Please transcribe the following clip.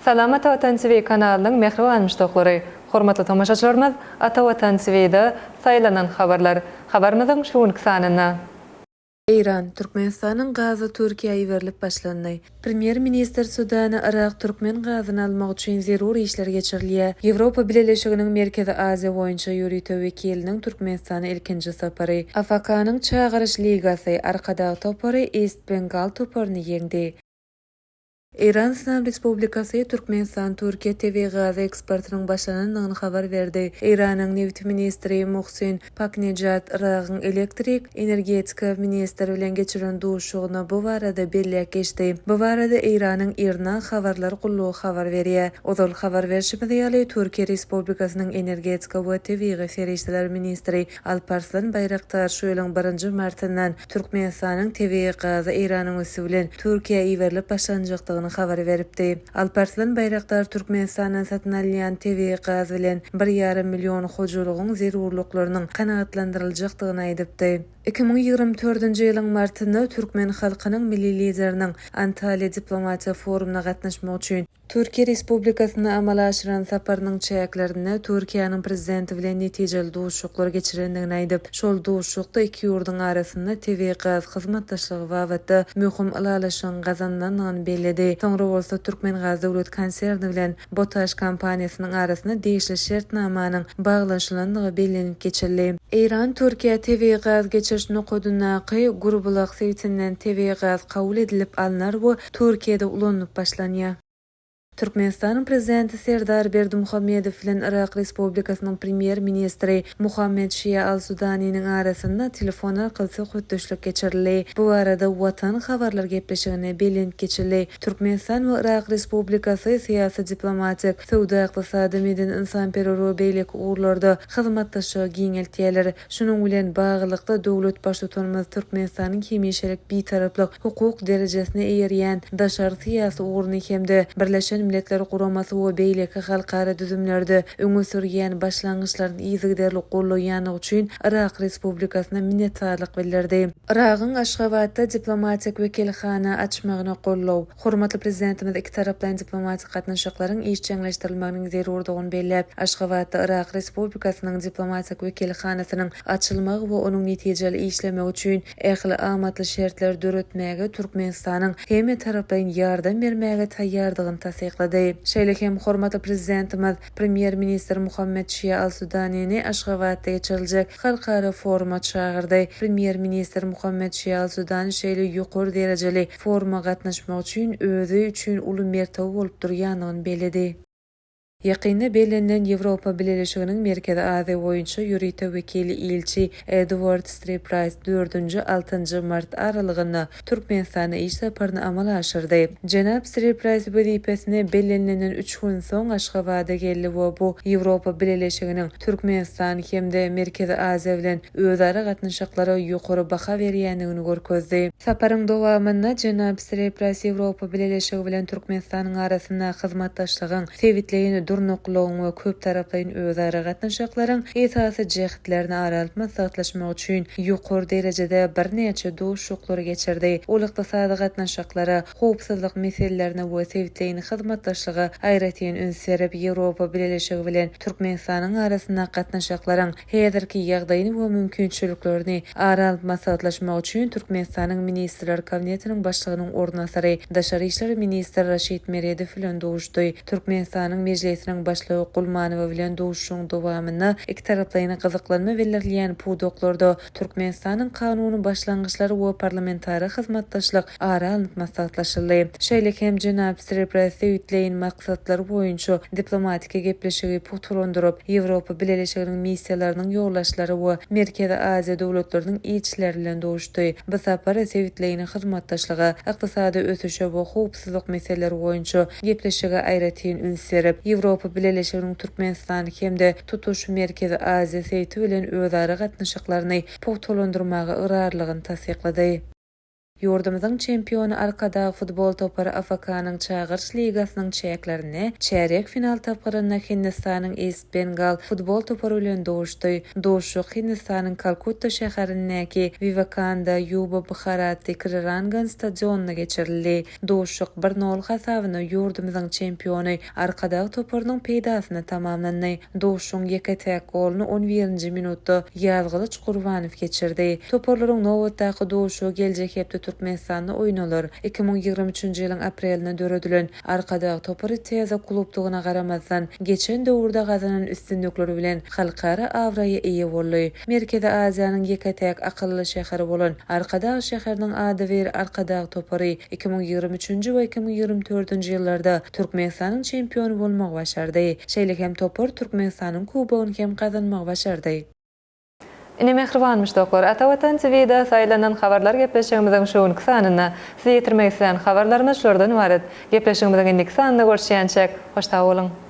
Salam Ata Watan TV kanalynyň mähriban muşdaklary! Hormatly tomaşaçylarymyz, Ata Watan TV-de saýlanan habarlar. Habarymyzyň şu günki sanynda. Eýran, Türkmenistanyň gazy Türkiýä iberilip başlandy. Premýer-ministr Sudana Yrak türkmen gazyny almak üçin zerur işler geçirilýär. Ýewropa Bileleşiginiň Merkezi Aziýa boýunça ýörite wekiliniň Türkmenistana ilkinji sapary. AFK-nyň Çagyryş ligasy, Arkadag topary East Bengal toparyny ýeňdi. Eýran Yslam Respublikasy Türkmenistan-Türkiýe tebigy gaz eksportynyň başlanandygyny habar berdi. Eýranyň nebit ministri Muhsin Paknejad Yragyň elektrik energetika ministri bilen geçiren duşuşygynda bu barada belläp geçdi. Bu barada Eýranyň IRNA habarlar gullugy habar berýär. Ozal habar berşimiz ýaly, Türkiýe Respublikasynyň energetika we tebigy serişdeler ministri Alparslan Baýraktar şu ýylyň birinji martyndan Türkmenistanyň tebigy gazy Eýranyň üsti bilen Türkiýä iberilip başlanjakdygyny habar beripdi. Alparslan Baýraktar Türkmenistandan satyn alynýan tebigy gaz bilen bir ýarym million hojalygyň zerurlyklarynyň kanagatlandyryljakdygyny aýdypdy. 2024-nji ýylyň martynda türkmen halkynyň Milli Lideriniň Antalýa diplomatiýa forumyna gatnaşmak üçin Türkiýe Respublikasyna amala aşyran saparynyň çäklerinde Türkiýäniň Prezidenti bilen netijeli duşuşyklar geçirendigini aýdyp, şol duşuşykda iki ýurduň arasynda tebigy gaz hyzmatdaşlygy babatda möhüm ylalaşygyň gazanylandygyny belledi. Soňra bolsa Türkmengaz döwlet konserni bilen BOTAŞ kompaniýasynyň arasynda degişli şertnamanyň baglanyşylandygy bellenip geçildi. Eýran Türkiýä tebigy gaz geçiriş nokadyndaky Gürbulak sebitinden tebigy gaz kabul edilip alnar we Türkiýede ulanylyp başlanýar. Türkmenistanyň Prezidenti Serdar Berdimuhamedow bilen Yrak Respublikasynyň Premýer-ministri Muhammed Şiýa Al-Sudaniniň arasynda telefon arkaly söhbetdeşlik geçirildi. Bu barada Watan habarlar gepleşiginde bellenip geçildi. Türkmenistan we Yrak Respublikasy syýasy-diplomatik, söwda-ykdysady, medeni-ynsanperwer we beýleki ugurlarda hyzmatdaşlygy giňeltýärler. Şunuň bilen baglylykda, döwlet Baştutanymyz Türkmenistanyň hemişelik Bitaraplyk hukuk derejesine eýerýän daşary syýasy ugruny hem-de Birleşen Milletler Guramasy we beýleki halkara düzümlerde öňe sürýän başlangyçlaryny yzygiderli gollaýandygy üçin Yrak Respublikasyna minnetdarlyk bildirdi. Yragyň Aşgabatda diplomatik wekilhana açmagyna goldaw. Hormatly Prezidentimiz ikitaraplaýyn diplomatik gatnaşyklaryň işjeňleşdirilmeginiň zerurdygyny belläp, Aşgabatda Yrak Respublikasynyň diplomatik wekilhanasynyň açylmagy we onuň netijeli işlemegi üçin ähli amatly şertleri döretmäge Türkmenistanyň hemmetaraplaýyn ýardam bermäge taýýardygyny tassyklady. Şeýle hem hormatly Prezidentimiz Premýer-ministr Muhammed Şia Al-Sudanini Aşgabatda geçiriljek halkara foruma çagyrdy. Premýer-ministr Muhammed Şia Al-Sudani şeýle ýokary derejeli foruma gatnaşmak üçin özi üçin uly mertebe bolup durýandygyny belledi. Ýakynda bellenilen Ýewropa Bileleşiginiň Merkezi Aziýa boýunça ýörite wekili ilçi Edward Stripraýs dördünji, altynjy mart aralygynda Türkmenistana iş saparyny amala aşyrdy. Jenap Stripraýs wezipesine bellenilenden üç gün soň Aşgabada geldi we bu Ýewropa Bileleşiginiň Türkmenistan hem-de Merkezi Aziýa bilen özara gatnaşyklara ýokary baha berýändigini görkezdi. Saparyň dowamynda jenap Srepraýs Ýewropa Bileleşigi bilen Türkmenistanyň arasyndaky hyzmatdaşlygyň sebitleýin durnuklylygyň we köptaraplaýyn özara gatnaşyklaryň esasy jähtlerini ara alyp maslahatlaşmak üçin ýokary derejede birnäçe duşuşyklary geçirdi. Ol ykdysady gatnaşyklara, howpsuzlyk meselelerine we sebitleýin hyzmatdaşlyga aýratyn üns berip, Ýewropa Bileleşigi bilen Türkmenistanyň arasyndaky gatnaşyklaryň häzirki ýagdaýyny we mümkinçiliklerini ara alyp maslahatlaşmak üçin Türkmenistanyň Ministrler Kabinetiniň Başlygynyň orunbasary, daşary işler ministri Raşid Meredow bilen duşuşdy. Türkmenistanyň Mejlisiniň Başlygy Gulmanowa bilen duşuşygyň dowamynda ikitaraplaýyn gyzyklanma bildirilýän pudaklarda Türkmenistanyň kanuny başlangyçlary we parlamentara hyzmatdaşlyk ara alnyp maslahatlaşyldy. Şeýle hem jenap Srebra sebitleýin maksatlar boýunça diplomatiki gepleşigi pugtalandyryp, Ýewropa Bileleşiginiň missiýalarynyň ýolbaşçylary we Merkezi Aziýa döwletleriniň ilçileri bilen duşdy. Bu sapar sebitleýin hyzmatdaşlyga, ykdysady ösüşe we howpsuzlyk meseleleri boýunça gepleşige aýratyn üns berip, Ýewropa Bileleşiginiň Türkmenistan hem-de tutuş Merkezi Aziýa sebiti bilen özara gatnaşyklaryny pugtalandyrmaga ygrarlygyny tassyklady. Ýurdumyzyň çempiony Arkadag futbol topary AFK-nyň Çagyryş ligasynyň çäklerinde çärýek final tapgyrynda Hindistanyň Ist Bengal futbol topary bilen duşdy. Duşuşyk Hindistanyň Kalkutta şäherindäki Wiwekanda Ýuba Bharati Krirangan stadionynda geçirildi. Duşuşyk bir nol hasabyna ýurdumyzyň çempiony Arkadag toparynyň peýdasyna tamamlandy. Duşuşygyň ýeke-täk goluny on birinji minutda Ýazgylyç Gurbanow geçirdi. Toparlaryň nobatdaky duşuşygy geljek hepde Türkmenistanda oýnalar. 2023-nji ýylyň aprelinde döredilen Arkadag topary täze klubdygyna garamazdan, geçen döwürde gazanan üstünlikleri bilen halkara abraýa eýe boldy. Merkezi Aziýanyň ýeke-täk akylly şäheri bolan Arkadag şäheriniň adybir Arkadag topary 2023-nji we 2024-nji ýyllarda Türkmenistanyň çempiony bolmagy başardy. Şeýle hem topar Türkmenistanyň Kubogyny hem gazanmagy başardy. Ine mähriban muşdaklar, Ata Watan TV-de saýlanan habarlar gepleşigimiziň şu günki sanynda size ýetirmek islän habarlarymyz şulardan ybarat. Gepleşigimiziň indiki sanynda görüşýänçäk, hoş sag boluň!